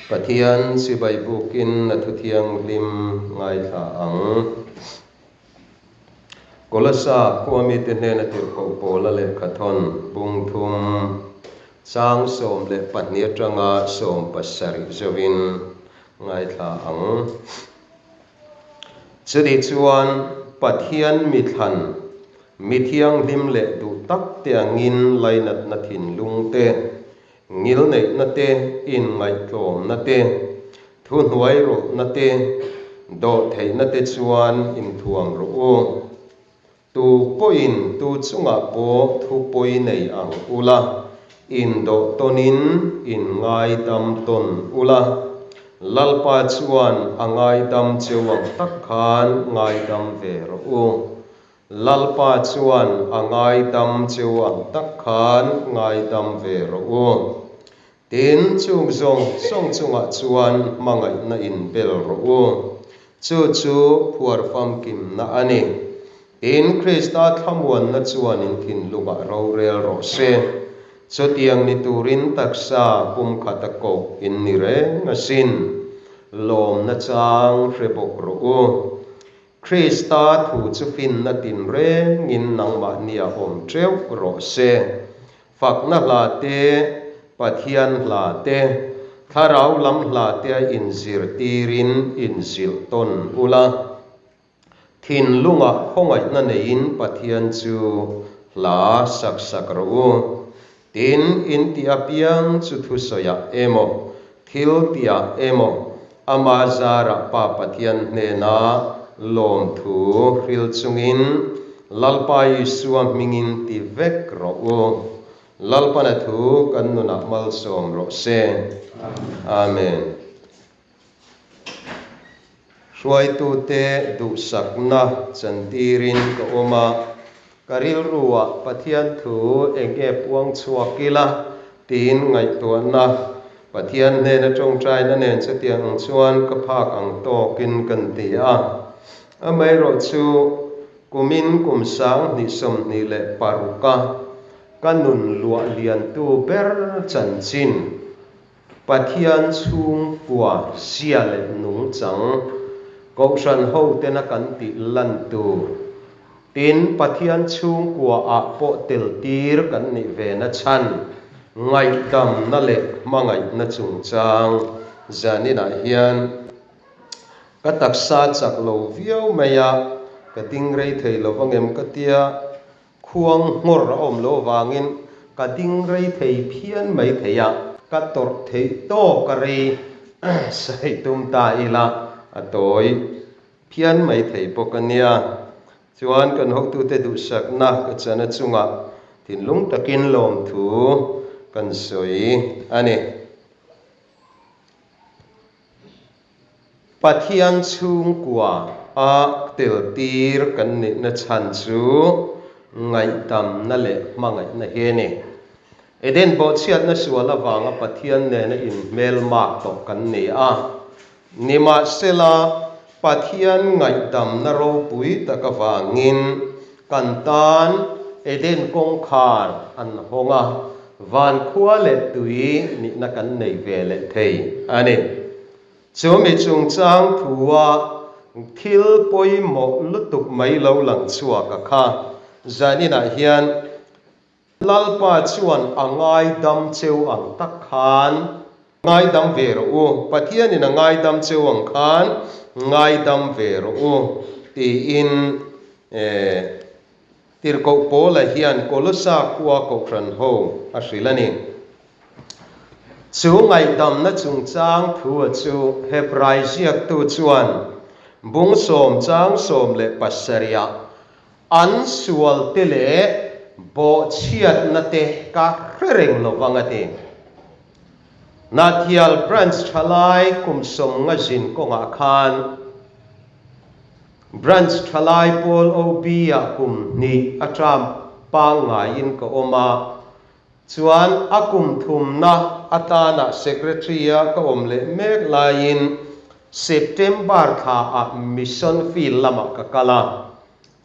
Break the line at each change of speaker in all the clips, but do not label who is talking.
Pathian chibai bukin a thu thianghlim ngaithla ang. Kolasa khua mite hnena tirhkoh Paula lehkhathawn bung thum chang 12 atanga 70 zauhin ngaithla ang. Chutih chuan Pathian mithlan mi thianghlim leh duh tak te angin lainatna thinlung te, ngilneihna te, inngaihtlawmna te, thuhnuairawlhna te, dawhtheihna te chuan inthuam rawh u. Tu pawhin tu chungah pawh thu pawi nei ang ula, indawh tawnin inngaidam tawn ula, Lalpa chuan a ngaidam cheu ang tak khan ngaidam ve rawh u. Lalpa chuan a ngaidam cheu ang tak khan ngaidam ve rawh u. Tin, chung zawng zawng chungah chuan hmangaihna inbel rawh u. Chu chu phuar famkimna a ni. Tin, Krista thlamuanna chuan in thinlungah rorel rawh se. Chutiang ni turin taksa pumkhata koh in ni reng asin. Lawmna chang hre bawk rawh u. Krista thu chu finna tinrengin nangmahnia awm teuh rawh se. Fakna hla te, Pathian hla te, Thlarau lam hla te a inzirtirin inzilh tawn ula. Thinlungah khawngaihna neiin Pathian chu hla sak sak rawh u. Tin, in tih apiang chu thusawiah emaw, thil tihah emaw, ama zarah Pa Pathian hnena lawmthu hril chungin Lalpa Isua hmingin ti vek rawh u. Lalpana thu kan nunah malsawm rawh se. Amen. Hruaitute duhsakna chantirin ka awm a, ka rilruah Pathian thu enge puang chhuak ila tiin ngaihtuahna Pathian hnena tawngtaina nen chutiang ang chuan ka phak ang tawkin kan ti a. Amaherawhchu kumin kum 2026 a ka nun luah liantu ber chanchin Pathian chhungkua zia leh nungchang Kohhran hotena kan tih lan tur. Tin, Pathian chhungkua ah pawh tel tir kan nih ve na chhan ngaihdamna leh hmangaihna chungchang zaninah hian ka taksa chak lo viau mai a, ka ding rei thei lo vangem ka tia. Khuang nghawr a awm loh avangin ka ding rei thei phian mai thei a. Ka tawrh theih tawk a rei sawi tum ta ila a tawi phian mai thei bawk a nia. Chuan kan hotute duhsakna ka chana chungah thinlung takin lawmthu kan sawi a ni. Pathian chhungkua a tel tir kan nihna chhan chu ngaihdamna leh hmangaihna hi a ni. Eden bawhchhiatna sual avanga Pathian nena inhmelmak tawh kan ni a. Nimahsela, Pathian ngaihdamna ropui tak avangin kan tan Eden kawngkhar an hawng a, van khua leh tui nihna kan nei ve leh thei a ni. Chu mi chungchang thua thil pawimawh lutuk mai lo lang chhuak a kha. Zaninah hian Lalpa chuan a ngaidam cheu ang tak khan ngaidam ve rawh u, Pathianin a ngaidam cheu ang khan ngaidam ve rawh u tiin Tirhkoh Paula hian Kolosa khua Kohhran ho a hrilh a ni. Chu ngaihdamna chungchang thua chu Hebrai ziaktu chuan bung sawm chang 17ah an sualte leh bawhchhiatna te ka hre reng lo vang a ti. Hnathial Branch thalai kum 50 zin kawngah khan Branch thalai pawl OB-ah kum hnih a term pangngaiin ka awm a, Chuan a kum thumna atana Secretary-a ka awm leh mek laiin September thlaah Mission Field lamah ka kal a.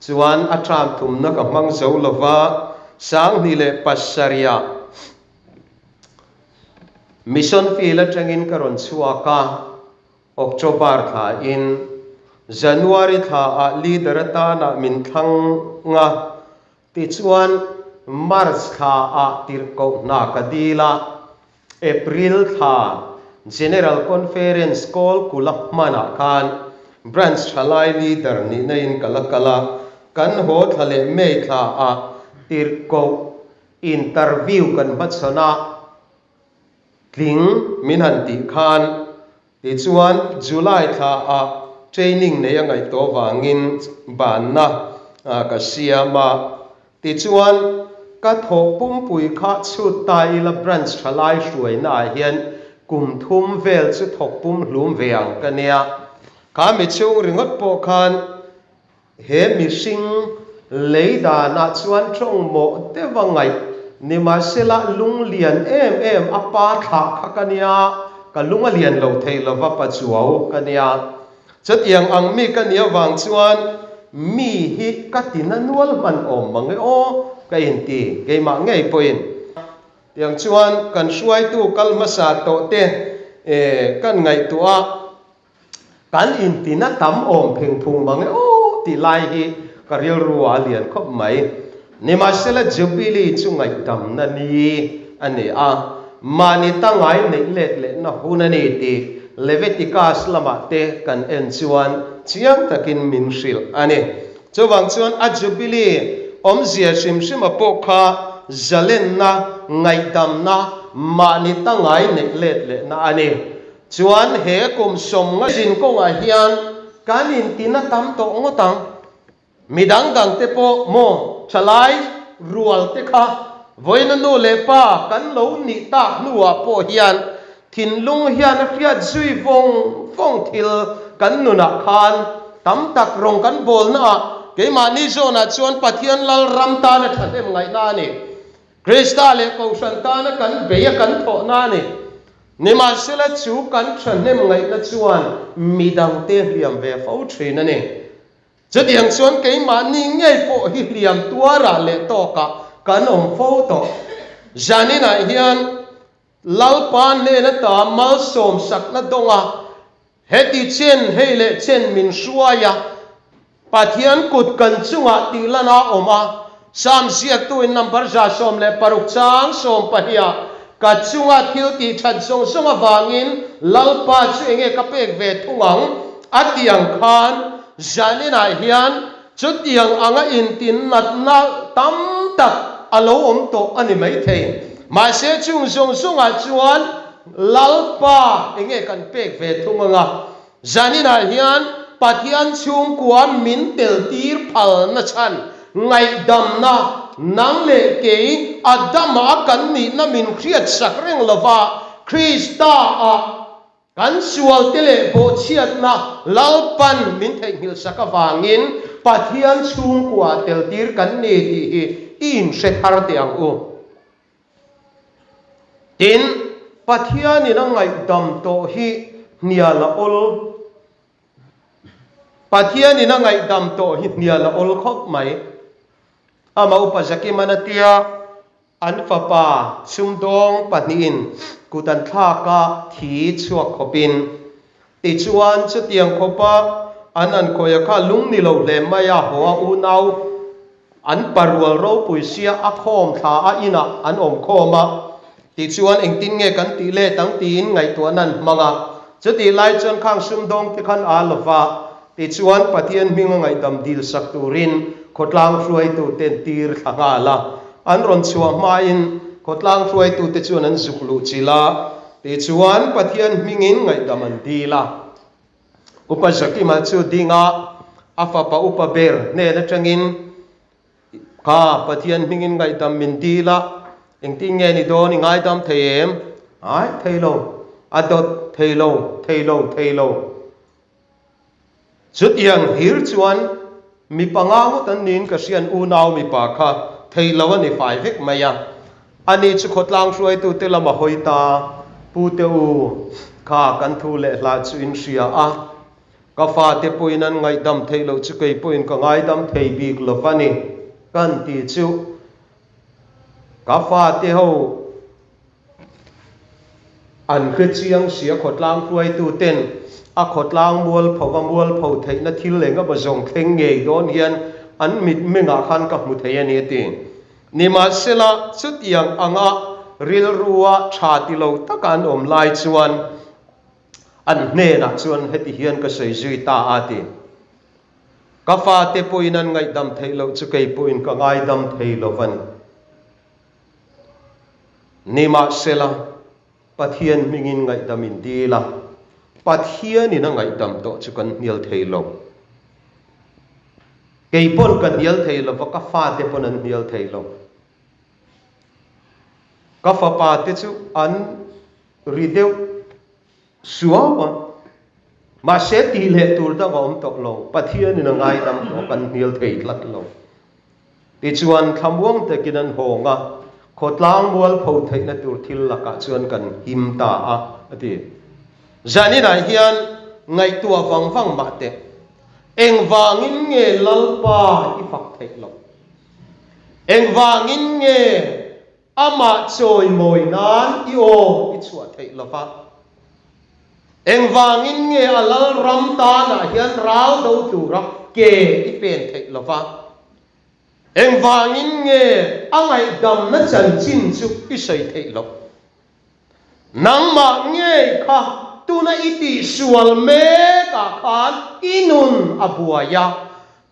Chuan a term thumna ka hmang zo lova, 2007ah. Mission field atangin ka rawn chhuak a, October thla in January thla ah leader atana min thlang a, tichuan March thla ah tirhkoh hna ka dil a, April thla General Conference Kawl kula hmanah khan Branch thalai leader nihna in ka la kal a, kan haw thla leh May thla ah tirhkoh interview kan hmachhawn a, Tling min han tih khan tichuan July thla ah training nei a ngaih tawh vangin banna ka siam a, tichuan ka thawh pumpui kha chhut ta ila branch thalai hruaina ah hian kum thum vel chu thawk pum hlum ve ang ka nia. Kha mi chhung ringawt pawh khan He mihring lei danah chuan tawng mawh deuh a ngaih. Nimahsela, lung lian em em a pa thlah kha ka nia, ka lung a lian lo thei lo va pa chuau ka nia. Chutiang ang mi ka nih avang chuan mi hi ka ti na nual hman awm mang e aw ka inti keimah ngei pawhin. Tiang chuan kan hruaitu kal hmasa tawh te kan ngaihtuah a. Kan intina tam awm pheng phung mang e aw tih lai hi ka rilru a lian khawp mai. Nimahsela Jubilee chu ngaihdamna ni a ni a, mahni tangai neih let lehna hun a ni tih Leviticus lamah te kan en chuan chiang takin min hrilh a ni. Chuvang chuan a Jubilee awmzia hrim hrima pawh kha zalenna, ngaihdamna, mahni tangai neih let lehna a ni. Chuan he kum 50 zin kawngah hian kan intina tam tawh ngawt ang. Mi dang dang te pawh maw thalai rual te kha vawiina nu leh pa kan lo nih tak hnuah pawh hian thinlung hian a hriat zui vawng vawng thil kan nunah khan tam tak rawng kan bawlnaah keimahni zawnah chuan Pathian lal ram tana thahnem ngaihna a ni. Krista leh Kohhran tana kan bei a kan thawhna a ni. Nimahsela chu kan thahnem ngaihna chuan midangte hliam ve fo thin a ni. Chutiang chuan keimahni ngei pawh hi hliam tuarah leh tawkah kan awm fo tawh. Zaninah hian Lalpa hnen ata malsawmsakna dawnga Heti chen hei leh chen min hruai a, Pathian kut kan chungah tih lan a awm a, Psalm ziaktuin number 16 chang 12 ah, Ka chunga thil tih that zawng zawng avangin Lalpa chu enge ka pek ve thung ang? a ti ang khan zaninah hian chutiang anga intin natna tam tak a lo awm tawh a ni maithei. Mahse chung zawng zawngah chuan Lalpa, enge kan pek ve thung anga, zaninah hian Pathian chhungkua min tel tir phalna chhan, ngaihdamna, nang leh kei Adama kan nihna min hriatsak reng lova, Krista-ah kan sualte leh bawhchhiatna Lalpan min theihnghilhsak avangin Pathian chhungkua tel tir kan ni tih hi i inhre thar teh ang u. Tin, Pathianin a ngaihdam tawh hi hnial a awl. Pathianin a ngaihdam tawh hi hnial a awl khawp mai. Amah Upa Zakiman a tia, an fapa sumdawng pahnihin kut an thlak a thi chhuak khawpin. Tichuan, chutiang khawpa an an khawih a kha lung ni lo hle mai a, haw a unau An parual ropui sia a khawm thla a inah an awm khawm a, tichuan engtin nge kan tih let ang tiin ngaihtuahna an hmang a. Chutih lai chuan khang sumdawng te khan aa lo va, tichuan Pathian hming a ngaihdam dil sak turin khawtlang hruaitu ten tir thla nghal a. An rawn chhuah hmain khawtlang hruaitu te chuan an zuk luh chilh a, tichuan Pathian hmingin ngaihdam an dil a. Upa Zakima chu dinga a fapa upa ber hnen atangin, Kha, Pathian hmingin ngaihdam min dil a, engtin nge ni dawn i ngaidam thei em? Ai, thei lo. A dawt thei lo, thei lo, thei lo. Chutiang hir chuan mi panga ngawt an niin ka hrian unau mipa kha thei lo a ni fai vek mai a. Ani chu khawtlang hruaitute lama hawi ta, Pute u, kha kan thu leh hla chu in hria a, ka fate pawhin an ngaihdam theih loh chu kei pawhin ka ngaidam thei bik lo va ni, kan ti chu. Ka fate ho. An hre chiang sia khawtlang hruaitu ten a khawtlang mualpho a mualpho theihna thil eng emaw zawng thleng ngei dawn hian an mitmengah khan ka hmu thei a ni a ti. Nimahsela, chutiang anga rilrua tha ti lo taka an awm lai chuan an hnenah chuan heti hian ka sawi zui ta a ti. Ka fate pawhin an ngaihdam theih loh chu kei pawhin ka ngaidam thei lo va ni. Nimahsela, Pathian hmingin ngaihdam in dil a, Pathianin a ngaihdam tawh chu kan hnial thei lo. Kei pawn ka hnial thei lo va, ka fate pawn an hnial thei lo. Ka fapa te chu an ri deuh suau a, mahse tih leh tur dang a awm tawh lo, Pathianin a ngaidam tawh kan hnial thei tlat lo. Tichuan, thlamuang takin an hawng a, khawtlang mualpho theihna tur thil lakah chuan kan him ta a, a ti. Zaninah hian ngaihtuah vang vang mah teh, engvangin nge Lalpa i fak theih loh? Engvangin nge Amah chawimawi nan i aw i chhuah theih lo va? Engvangin nge a Lalram tanah hian ral do tura ke i pen theih lo va? Engvangin nge a ngaihdamna chanchin chu i sawi theih loh? Nangmah ngei kha tuna i tihsual mekah khan i nun a buai a,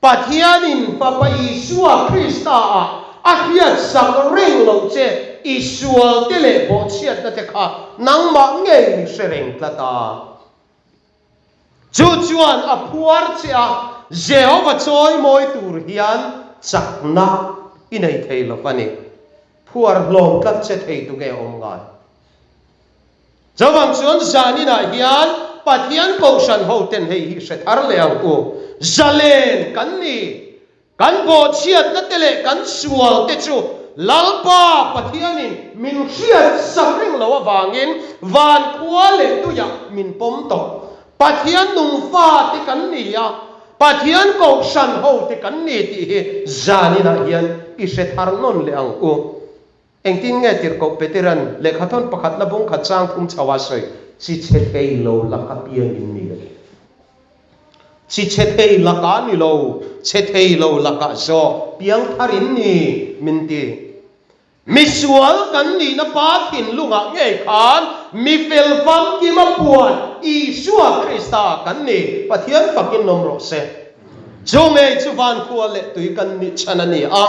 Pathianin Fapa Isua Krista-ah a hriatsak reng loh che i sualte leh bawhchhiatna te kha nangmah ngei mi hre reng tlat a. Chu chuan a phuar che a, Jehova chawimawi tur hian chakna i nei thei lo a ni. Phuar hlawm tlat che thei tu nge awm ngai? Chuvang chuan zaninah hian Pathian Kohhran hoten hei hi hre thar leh ang u. Zalen kan ni. Kan bawhchhiatna te leh kan sual te chu Lalpa Pathianin min hriat sak reng lo avangin van khua leh tuiah min pawm tawh. Pathian nungfa te kan ni a, Pathian Kohhran ho te kan ni tih hi zaninah hian i hre thar nawn leh ang u. Engtin nge Tirhkoh Peteran lehkhathawn pakhatna bung khat chang thum chho a sawi? Chi chhe thei lo laka piang in ni a ti. Chi chhe thei lakah ni lo, chhe thei lo lakah zawk piang thar in ni min ti. Misual kan nihna pa thinlungah ngei khan mi fel famkim a puan Isua Krista kan ni. Pathian fakin awm rawh se. Chu ngei chu vankhua leh tui kan nih chhan a ni a.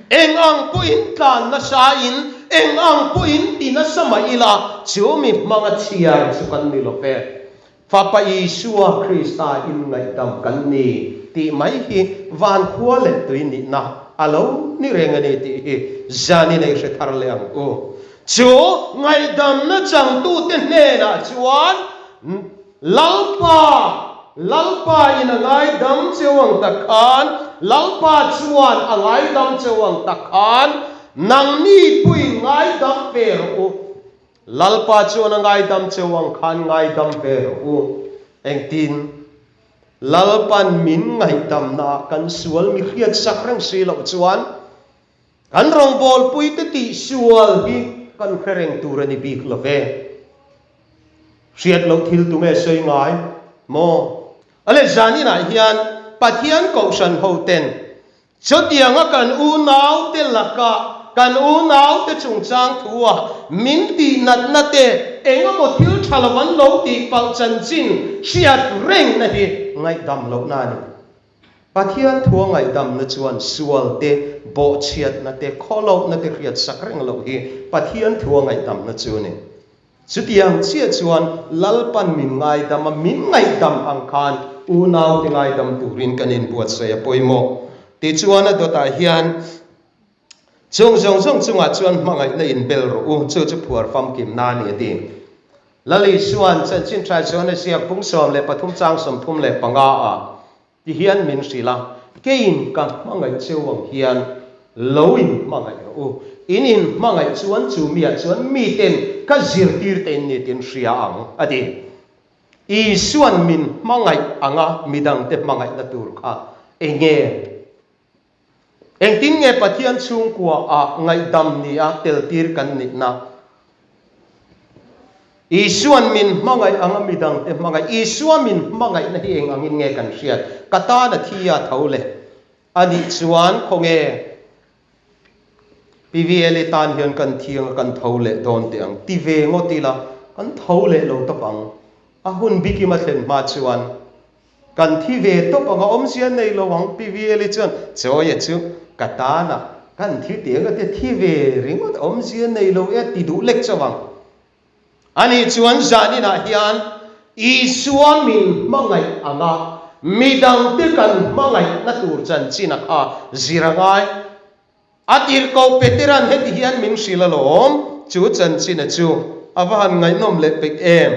Eng ang pawhin tlan nasa in, eng ang pawhin ti nasa mah ila, chu mi hmanga chhiar chu kan ni lo ve. Fapa Isua Krista inngaihdam kan ni tih mai hi van khua leh tui nihna a lo ni reng a ni tih hi zan in ei hre thar leh ang u. Chu ngaihdamna changtute hnenah chuan Lalpa, Lalpa in a ngaidam cheu ang tak khan, Lalpa chuan a ngaidam cheu ang tak khan, nangni pawhin ngaidam ve rawh u. Lalpa chuan a ngaidam cheu ang khan ngaidam ve rawh u. Engtin? Lalpan min ngaihdamnaah kan sual mi hriatsak reng si loh chuan kan rawngbawlpuite tihsual hi kan hre reng tur a ni bik lo ve. Hriat loh thil tunge sawi ngai maw? Ale zaninah hian Pathian Kohhran hoten Chutianga kan unaute laka kan unaute chungchang thua min tih natna te, engemaw thil tha lo an lo tih palh chanchin hriat rengna hi ngaihdam lohna a ni. Pathian thua ngaihdamna chuan sual te, bawhchhiatna te, khawlohna te hriatsak reng loh hi Pathian thua ngaihdamna chu a ni. Chutiang chiah chuan Lalpan min ngaidam a, min ngaihdam ang khan unaute ngaidam turin kan inbuatsaih a pawimawh. Tichuan a dawtah hian chung zawng zawng chungah chuan hmangaihna inbel rawh u, chu chu phuar famkimna a ni a ti. Lal Isua'n chanchin tha chuan a ziak pung 13 chang 35 ah Ti hian min hrilh a, Keiin ka hmangaih cheu ang hian lo in hmangaih rawh u. In in hmangaih chuan chu miah chuan miten ka zirtir te in ni tin hria ang, a ti. Isua'n min hmangaih anga midangte hmangaihna tur kha enge? Engtin nge Pathian chhungkua ah ngaihdam nia teltir kan nihna? Isua'n min hmangaih anga midangte hmangaih. Isua min hmangaihna hi eng angin nge kan hriat? Ka tan a thi a tho le. A nih chuan khawnge PVLA tan hian kan thi anga kan tho leh dawn teh ang? Ti ve ngawt ila kan tho leh lo tawp ang. A hun bikim a thlen hma chuan kan thi ve tawp ang, a awmzia nei lo ang. PVLA chuan Chawia chu ka tan a kan thi teh anga te thi ve ringawt awmzia nei lo e a ti duh lek chauh ang. Ani chuan zaninah hian Isua min hmangaih ang a, midangte kan hmangaihna tur chanchin a kha zir a ngai. A tirhkoh Petera'n heti hian min hrilh alawm, chu chanchina chu a va han ngaihnawm leh pek em!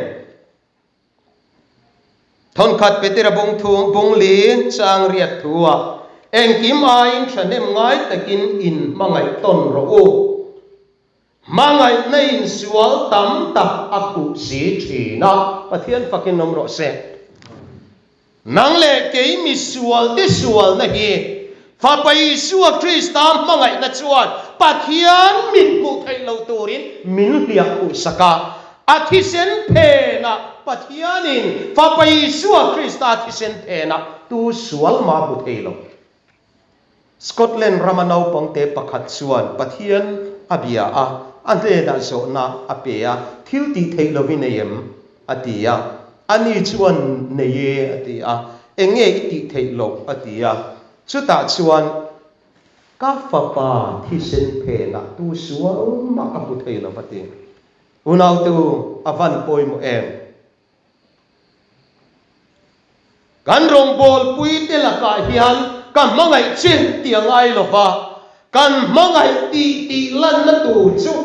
Thawnkhat Petera bung thu bung li chang riat thu a, Engkim aiin thahnem ngai takin inhmangaih tawn rawh u. Hmangaihna in sual tam tak a khuh si thin a. Pathian fakin awm rawh se. Nang leh kei mi sual te sualna hi Fapa Isua Krista hmangaihna chuan Pathian mit hmuh theih lo turin min hliah khuh sak a. A thisen phenah Pathianin Fapa Isua Krista thisen phenah tu sual mah hmu thei lo. Scotland rama naupangte pakhat chuan Pathian a bia a, a hnenah zawhna a pe a, Thil tih theih lovin nei em? a ti a. Ani chuan, Nei e, a ti a. Eng nge i tih theih loh? a ti a. Chutah chuan, Ka fapa thisen phenah tu sual mah ka hmu thei lo, a ti. Unaute u, a van pawimawh em? Kan rawngbawlpuite lakah hian ka hmangaih che tih a ngai lo va, kan hmangaih tih tih lanna tur chu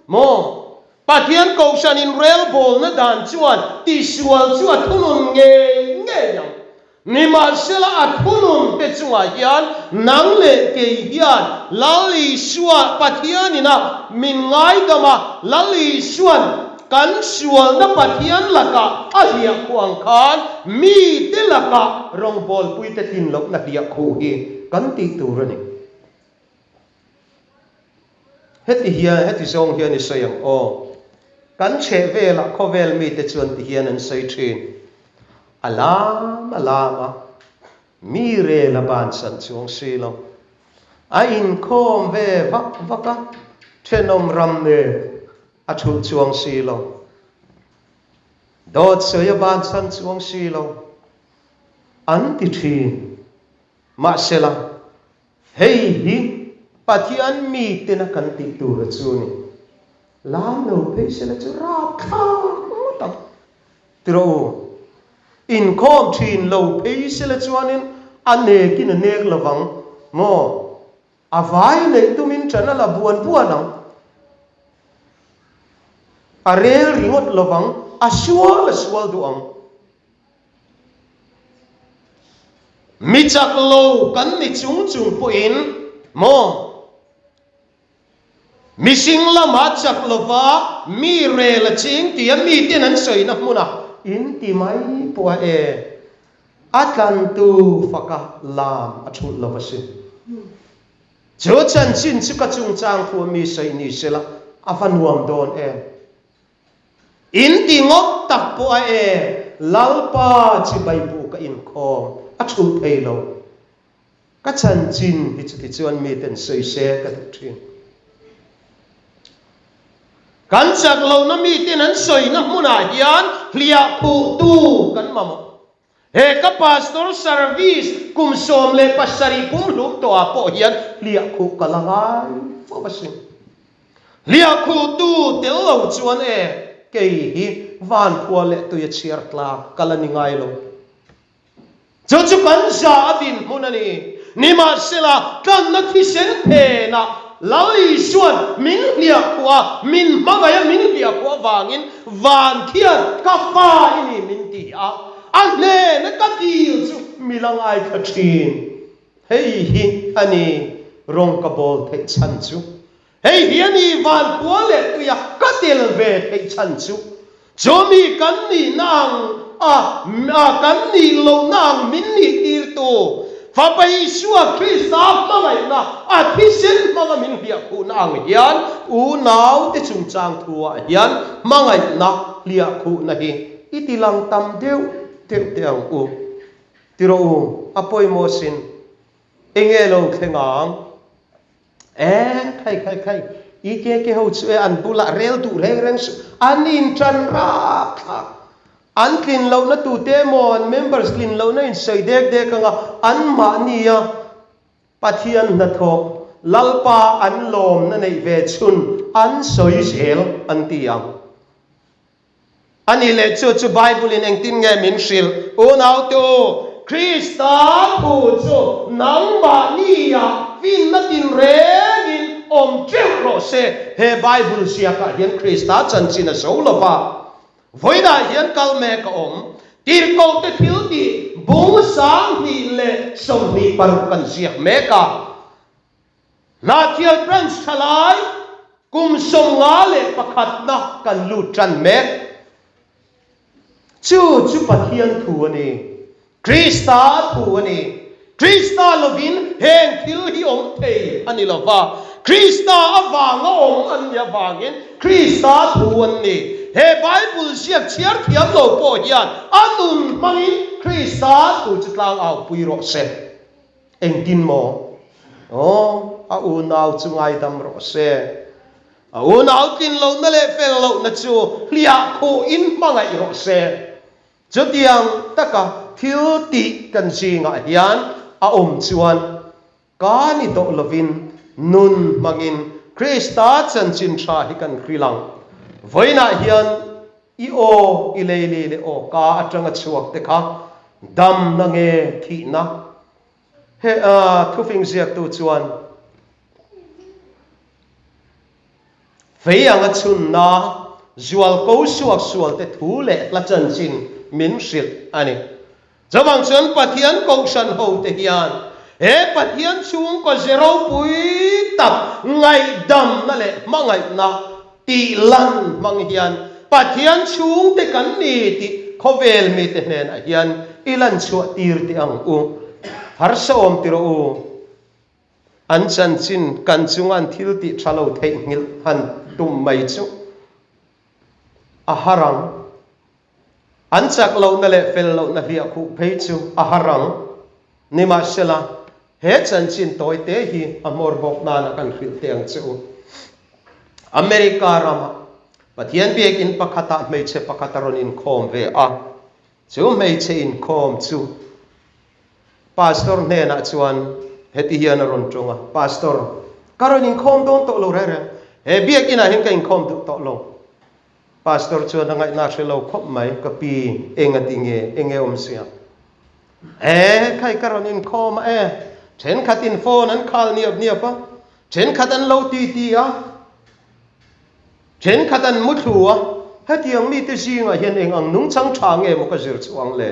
maw? Pathian Kohhran inrelbawlna dan chuan tihsual chu a thunun ngei ngei ang. Nimahsela a thunun te chungah hian nang leh kei hian Lal Isua Pathianin a min ngaidam a, Lal Isuan kan sualna Pathian lakah a hliah khuh ang khan mite lakah rawngbawlpuite tlin lohna hliah khuh hi kan tih tur a ni. Heti hian, heti zawng hian i sawi ang aw. Kan chheh velah khawvel mite chuan ti hian an sawi thin. A lam a lam a, mi rel a bansan chuang si lo. A inkhawm ve vak vak a, thenawm ram nen a thulh chuang si lo. Dawt sawi a bansan chuang si lo. An ti thin. Mahsela, Hei hi Pathian mitena kan tih tur a chu ni. Lam lo phei sela chu rapthlak ngawt ang. Tiraw u, inkhawm thin lo phei sela chuanin a nekin a nek lovang maw? A vai neih tumin ṭan a la buan buan ang. A rel ringawt lovang, a sual a sual duh ang. Mi chak lo kan ni chung chung pawhin maw mihring lama chak lova mi rel a ching tia miten an sawina hmuna in ti mai pawh a e a tlantu faka lam a thulh lo asin. Chu chanchin chu ka chungchang thu a mi sawi ni sela a va nuam dawn em. In ti ngawt tak pawh a e, Lalpa chibai bu ka inkhawm a thulh thei lo. Ka chanchin hi chuti chuan miten sawi se ka duh thin. Kan chak lohna miten an sawina hmunah hian hliah phuhtu kan mamawh. He ka pastor service kum 17 pumhlum tawhah pawh hian hliahkhuh ka la ngai fo asin. Hliahkhuhtu tel lo chuan e, kei hi vankhua leh tui a chhiar tlak ka la ni ngai lo. Chu chu kan za a dinhmun a ni. Nimahsela, tlanna thisen phenah Lal Isuan min hliahkhuh a, min hmangaih a, min hliahkhuh avangin van khian ka fa i ni min ti a, a hnena ka dil chu mi la ngaithla thin. Hei hi a ni rawng ka bawl theih chhan chu. Hei hi a ni vankhua leh tuia ka tel ve theih chhan chu. Chumi kan nihna ang a, a kan nih lohna ang min nih tirtu Fapa Isua Krista hmangaihna, a thisen hmanga min hliahkhuhna ang hian unaute chungchang thuah hian hmangaihna. hliah khuhna hi i ti lang tam deuh deuh teh ang u. Ti rawh u, a pawimawh sin. Enge lo thleng ang? E, khai khai khai, i ke ke ho chu e an bulah rel duh reng reng suh, an inṭan rap thlak. An tlin lohna tute emaw an members tlin lohna in sawi dek dek anga anmahnia Pathian hnathawh Lalpa an lawmna neih ve chhun an sawi zel an ti ang. A nih leh chu chu Bible in engtin nge min hrilh? Unaute u, Krista thu chu nangmahnia finna tinrengin awm teuh rawh se. He Bible ziakah hian Krista chanchin a zo lo va. Vawiinah hian kal mek a awm. Tirhkohte thil tih bung 2026 kan ziak mek a. Hnahthial Branch thalai kum 51 na kan lut tan mek. Chu chu Pathian thu a ni. Krista thu a ni. Krista lovin heng thil hi awm thei a ni lo va, Krista avanga awm an nih avangin Krista thu an ni. He Bible ziak chhiar thiam lo pawh hian a nun hmangin Krista thu chu tlang au pui rawh se. Engtin maw? Aw, a unau chu ngaidam rawh se. A unau tlin lohna leh fel lohna chu hliah khuhin hmangaih rawh se. Chutiang taka thil tih kan zingah hian a awm chuan ka ni tawh lovin nun hmangin Krista chanchin tha hi kan hrilh ang. Vawiinah hian i aw, i leili leh aw ka atanga chhuak te kha damna nge thihna? He thufing ziaktu chuan Fei anga chhunna zualko suaksualte thu leh hla chanchin min hrilh a ni. Chuvang chuan Pathian kohhran hote hian he Pathian chhungkaw ze ropui tak ngaihdamna leh hmangaihna tih lan hmang hian Pathian chhungte kan ni tih khawvel mite hnenah hian i lan chhuah tir teh ang u. Harsa awm ti rawh u. An chanchin kan chunga an thil tih tha lo theihnghilh han tum mai chu a har ang. An chak lohna leh fel lohna hliah khuh phei chu a har ang. Nimahsela, he chanchin tawi te hi a hmawr bawk nana kan hrilh teh ang che u. America rama Pathian biakinn pakhatah hmeichhe pakhat a rawn inkhawm ve a. Chu hmeichhe inkhawm chu Pastor hnenah chuan heti hian a rawn tawng a, Pastor, ka rawn inkhawm dawn tawh lo reng reng. He biakinah hian ka inkhawm duh tawh lo. Pastor chuan a ngaihna a hre lo khawp mai, Ka pi, eng a ti nge? Eng nge awm sia? E, khai ka rawn inkhawm a e. Thenkhatin phone an khal niap niap a, thenkhat an lo titi a, thenkhat an muthlu a. Hetiang mite zingah hian eng ang nungchang tha nge maw ka zir chhuang le?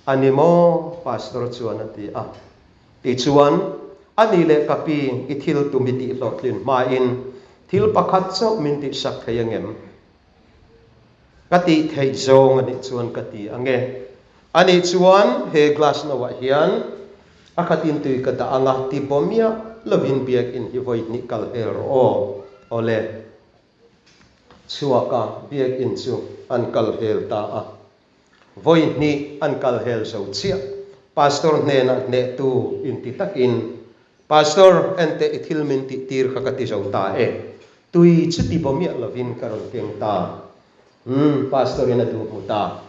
A ni maw? Pastor chuan a ti a. Tichuan, A ni leh ka pi, i thil tum i tihhlawhtlin hmain thil pakhat chauh min tihsak thei angem? Ka tih theih zawng a nih chuan ka ti ange. A nih chuan he glass no ah hian a khatin tui ka dah anga ti baw miah lovin biakinn hi vawi hnih kal hel rawh aw. Awle. Chhuak a, biakinn chu an kal hel ta a. Vawi hnih an kal hel zo chiah. Pastor hnenah hnehtu inti takin, Pastor, enteh i thil min tih tir kha ka ti zo ta e. Tui chu ti baw miah lovin ka rawn keng ta. Umm, Pastor in a duh hmu ta.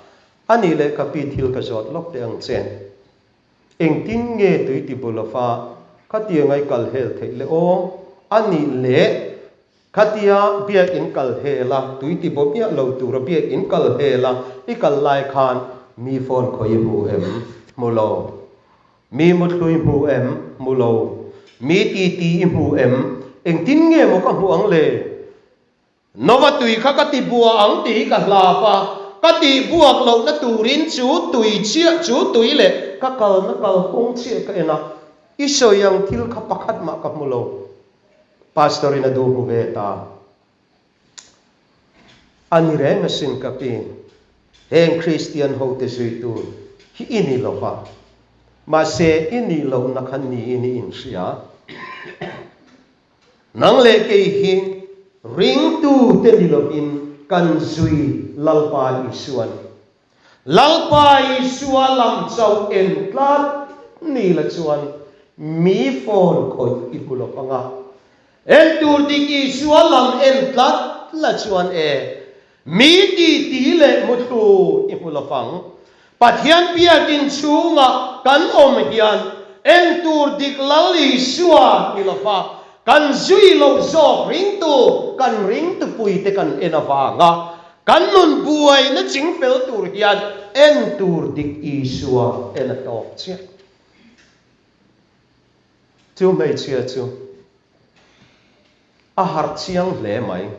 A nih leh ka pi thil ka zawt lawk teh ang che. Engtin nge tui ti baw lova khatiang a i kal hel theih le aw? A nih leh Khatia biakinn kal hel a, tui ti baw miah lo tura biakinn kal hel a i kal lai khan mi phone khawi i hmu em? Hmu lo. Mi muthlui hmu em? Hmu lo. Mi titi i hmu em? Engtin nge maw ka hmuh ang le? Nova tui kha ka ti bua ang tih hi ka hlap a, ka tih buak lohna turin chu tui chiah chu tui leh ka kalna kalkawng chiah ka en a, i sawi ang thil kha pakhat mah ka hmu lo. Pastor in a duh hmu ve ta. A ni reng asin ka pi. Heng Kristian ho te zui tur hi i ni lo va. Mahse i nih lohna kha niin i inhria. Nang leh kei hi Ringtute ni lovin kan zui Lalpa Isua ni. Lalpa Isua lam chauh en tlat ni la chuan mi phone khawih i hmu lo ang a. En tur dik Isua lam en tlat la chuan e, mi titi leh muthlu i hmu lo vang. Pathian biakin chhungah kan awm hian en tur dik Lal Isua ni lo va, kan zui loh zawk ringtu kan ringtupuite kan en avanga kan nun buaina chingfel tur hian en tur dik Isua en a tawk chiah. Chu hmeichhia chu a harh chiang hle mai.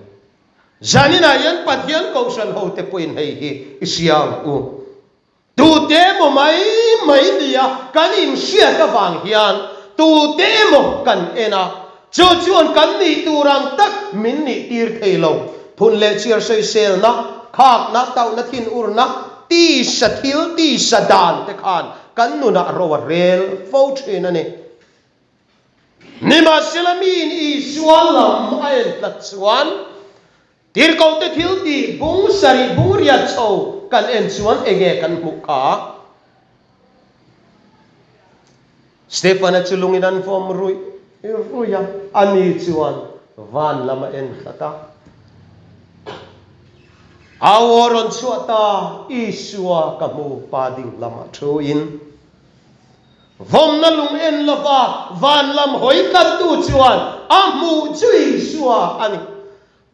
Zaninah hian Pathian Kohhran hote pawhin hei hi i hria ang u. Tute emaw mai mai nia kan inhriat avang hian tute emaw kan en a, chu chuan kan nih tur ang tak min nih tir thei lo. Phun leh chhiar sawiselna, khakna, tauhna, thinurna, tisa thil, tisa dan te khan kan nunah ro a rel fo thin a ni. Nimahsela miin Isua lam a en tlat chuan Tirhkohte thil tih bung sarih bung riat chho kan en chuan enge kan hmuh kha? Stefana chu lungin an vawm ruih ruih a, ani chuan van lam a en tlat a. Au aw rawn chhuah ta, Isua ka hmu pa ding lamah thuin. Vawmna lung en lova van lam hawi tlattu chuan a hmuh chu Isua a ni.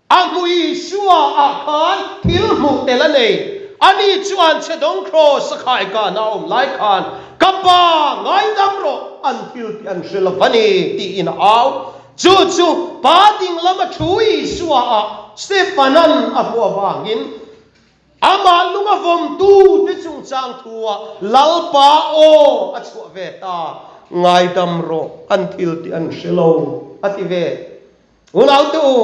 A hmuh Isua ah khan thil hmuh tel a nei. Ani chuan chhedawng kraws a khai kan a awm lai khan, Ka Pa, ngaidam rawh, an thil tih an hre lova ni, tiin a au. Chu chu Pa ding lama thu Isua ah Stefanan a hmuh avangin, Amah lung a vawmtu te chungchang thu-ah Lalpa aw a chhuah ve ta, ngaidam rawh, an thil tih an hre lo, a ti ve. Unaute u,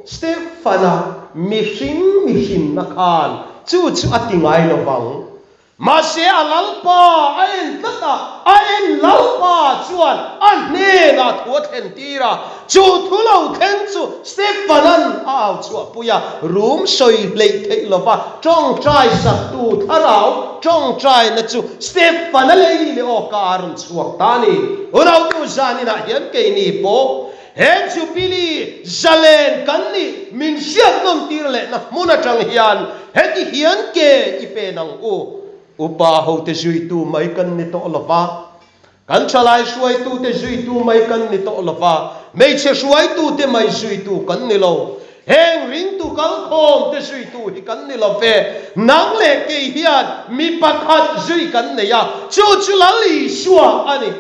Stefana mihring mihrinna khan chu chu a ti ngai lo vang. Mahse a Lalpa a en tlat a, a en Lalpa chuan a hnenah thu a thlen tir a, chu thu lo thleng chu Stefanan a au chhuahpui a, rum sawi hleih theih lova tawngtai saktu thlarau tawngtaina chu Stefana lei leh awka a rawn chhuak ta a ni. Unautu zaninah hian keini pawh he Jubilee zalen kan nih min hriat nawn tir lehna hmun atang hian heti hian ke i pen ang u. Upa hote zuitu mai kan ni tawh lova, Kan thalai hruaitute zuitu mai kan ni tawh lo va, hmeichhe hruaitute mai zuitu kan ni lo. Heng ringtu kalkhawmte zuitu hi kan ni lo ve. Nang leh kei hian mi pakhat zui kan nei a, chu chu Lal Isua a ni.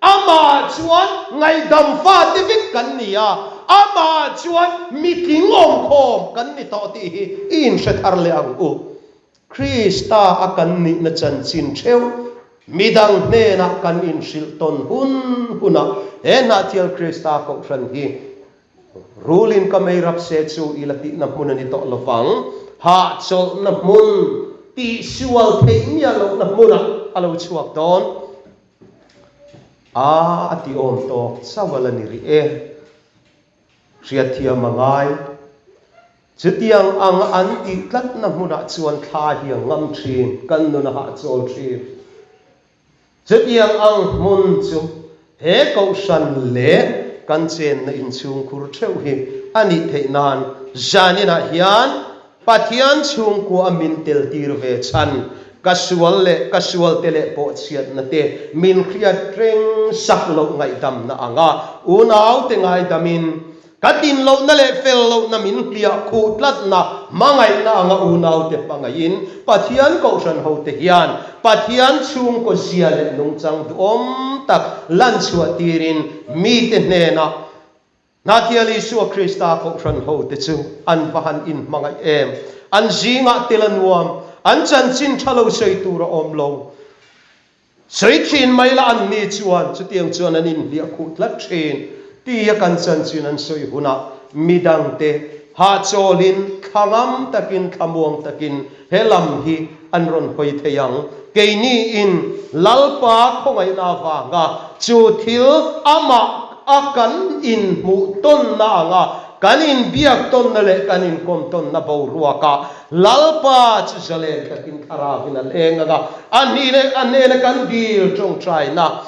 Amah chuan ngaihdam fate vek kan ni a, amah chuan mitling awmkhawm kan ni tawh tih hi i inhre thar leh ang u. Krista a kan nihna chanchin theuh midang hnenah kan inhrilh tawn hun hunah he Hnahthial Krista Kohhran hi rulin ka mei rap se chu i la tihna hmun a ni tawh lovang. Hahchawlhna hmun, tihsual theih miah lohna hmunah a lo chhuak dawn. A a ti awm tawk chauh a la ni rih e. Hriatthiam a ngai. Chutiang ang an tih tlatna hmunah chuan thla hi a ngam thin, kan nun a hahchawl thin. Chutiang ang hmun chu he kohhran leh kan chenna inchhungkhur theuh hi a nih theih nan zaninah hian Pathian chhungkua a min tel tir ve chhan, ka sual leh ka sualte leh pawh chhiatna te min hriat reng sak loh ngaihdamna anga unaute ngaidamin Ka tin lohna leh fel lohna min hliah khuh tlatna hmangaihna anga unaute hmangaihin Pathian Kohhran hote hian Pathian chhungkaw zia leh nungchang duhawm tak lanchhuah tirin mite hnenah Hnathial Isua Krista Kohhran hote chu an va han inhmangaih em! An zingah tel a nuam, an chanchin tha lo sawi tur a awm lo. Sawi thin mai la an ni chuan chutiang chuan an inhliah khuh tlat thin tia kan chanchin an sawi hunah midangte hahchawlin thlangam takin thlamuang takin he lam hi an rawn hawi thei ang. Keiniin Lalpa khawngaihna avanga chu thil amah a kan inhmuh tawnna anga. Kan inbiak tawnna leh kan inkawm tawnna boruakah Lalpa chu zalen takin thlarauin a leng ang a, a hnihna a hnena kan dil tawngtaina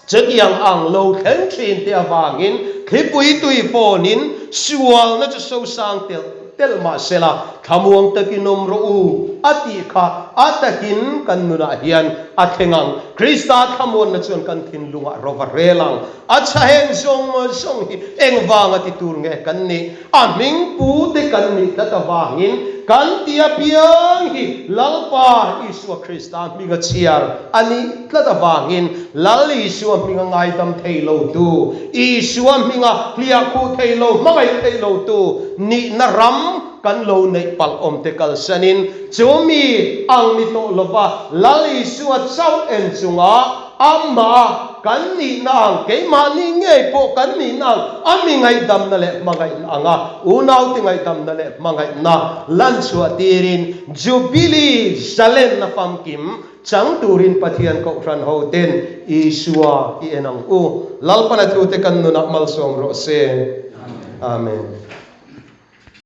chutiang ang lo thleng thin te avangin thlipui tui fawnin sualna chu sosang telh telh mah sela thlamuang takin awm rawh u a tih kha a takin kan nunah hian a thleng ang. Krista thlamuanna chuan kan thinlungah rova rel ang. A chhaheng zawng zawng hi engvanga ti tur nge kan nih? A hming pu te kan nih tlat avangin kan ti apiang hi Lalpa Isua Krista hminga chhiar a nih tlat avangin Lal Isua hminga ngaidam thei lo tu, Isua hminga hliahkhuh thei lo, hmangaih thei lo tu nihna ram kan lo neih palh awm te kalsanin chumi ang ni tawh lova Lal Isua chauh en chunga Amah kan nihna ang, keimahni ngei pawh kan nihna ang, a mi ngaihdamna leh hmangaihna anga unaute ngaihdamna leh hmangaihna lanchhuah tirin Jubilee zalenna famkim chang turin Pathian Kohhran hoten Isua i en ang u. Lalpana thute kan nunah malsawm rawh se. Amen.